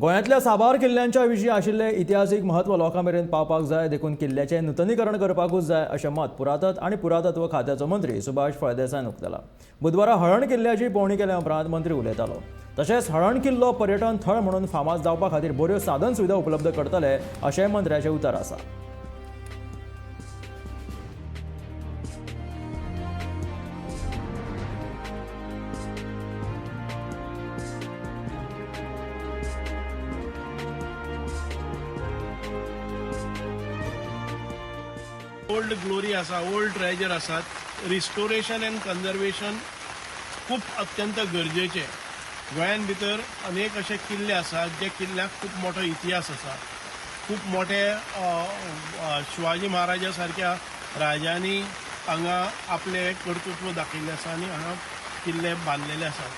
गोंयांतल्या साबार किल्ल्यांच्या विशीं आशिल्लें इतिहासीक म्हत्व लोकां मेरेन पावपाक जाय, देखून किल्ल्याचें नुतनीकरण करपाकूच जाय अशें मत पुरातत्व आनी पुरातत्व खात्याचो मंत्री सुभाष फळदेसायान उक्तायलां. बुधवारा हळर्ण किल्ल्याची पळोवणी केल्या उपरांत मंत्री उलयतालो. तशेंच हळर्ण किल्लो पर्यटन थळ म्हणून फामाद जावपा खातीर बऱ्यो साधन सुविधा उपलब्ध करतले अशेंय मंत्र्याचें उतर आसा. ओल्ड ग्लोरी आसा, ओल्ड ट्रेजर आसात. रिस्टोरेशन अँड कन्जर्वेशन खूब अत्यंत गरजेचें. गोंयान भितर अनेक अशे किल्ले आसात जे किल्ल्याक खूब मोठो इतिहास आसा. खूब मोठे शिवाजी महाराजा सारक्या राजांनी हांगा आपलें कर्तृत्व दाखयल्लें आसा आनी हांगा किल्ले बांदलेले आसात.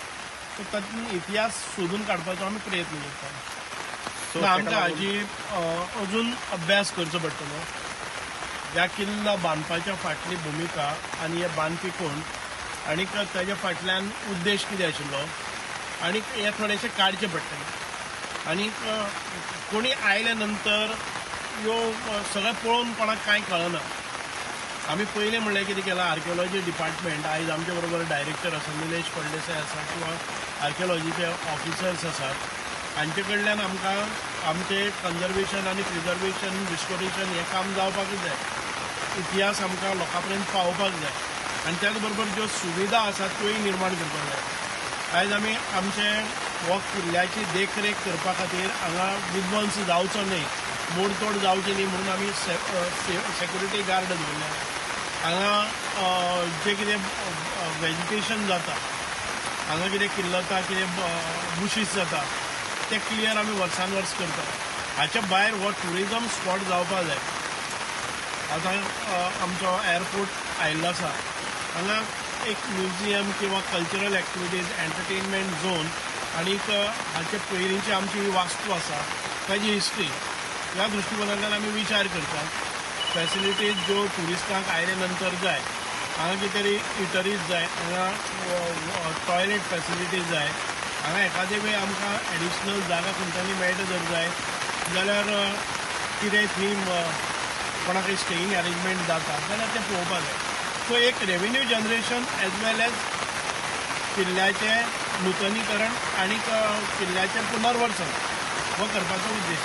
सो तातूंत इतिहास सोदून काडपाचो आमी प्रयत्न करता. आमकां हाजी अजून अभ्यास करचो पडटलो. ह्या किल्ला बांदपाच्या फाटली भुमिका आनी हे बांदपी कोण आनी ताच्या फाटल्यान उद्देश कितें आशिल्लो आनी हे थोडेशें काडचें पडटलें. आनी कोणी आयल्या नंतर ह्यो सगळें पळोवन कोणाक कांय कळना. आमी पयलें म्हणल्यार कितें केलां, आर्किओलॉजी डिपार्टमेंट आयज आमचे बरोबर डायरेक्टर आसा निलेश फळदेसाय आसा किंवा आर्किओलॉजीचे ऑफिसर्स आसात, हांचे कडल्यान आमकां आमचें कन्जर्वेशन आनी प्रिजर्वेशन रिस्टोरेशन हें काम जावपाकूच जाय. इतिहास आमकां लोकां पर्यंत पावोवपाक जाय आनी त्याच बरोबर ज्यो सुविधा आसात त्योय निर्माण करपाक जाय. आयज आमी आमचे हो किल्ल्याची देखरेख करपा खातीर हांगा विध्वंस जावचो न्हय, मोडतोड जावची न्हय म्हणून आमी सेक्युरिटी गार्ड दवरल्या. हांगा जें कितें वेजिटेशन जाता, हांगा कितें किल्लता, कितें बुशीस जाता, ते क्लियर आमी वर्सान वर्स करता. हाच्या भायर हो ट्युरिजम स्पॉट जावपा जाय. आतां आमचो एअरपोर्ट आयिल्लो आसा, हांगा एक म्युझियम किंवा कल्चरल एक्टिविटीज, एंटरटेनमेंट झोन आनीक हाचे पयलींची आमची ही वास्तू आसा ताजी हिस्ट्री ह्या दृश्टिकोनांतल्यान आमी विचार करतात. फॅसिलिटीज ज्यो ट्युरिस्टांक आयले नंतर जाय, हांगा कितें तरी इटरीज जाय, हांगा टॉयलेट फॅसिलिटीज जाय, हांगा एखादे वेळ आमकां एडिशनल जागा खंयच्यानी मेळटा जर जाय जाल्यार कितें थंय कोणाकय स्टेईंग अरेंजमेंट जाता जाल्यार तें पळोवपाक जाय. सो एक revenue generation as well as किल्ल्याचें नुतनीकरण आनी किल्ल्याचें पुनर्वसन हो करपाचो उद्देश.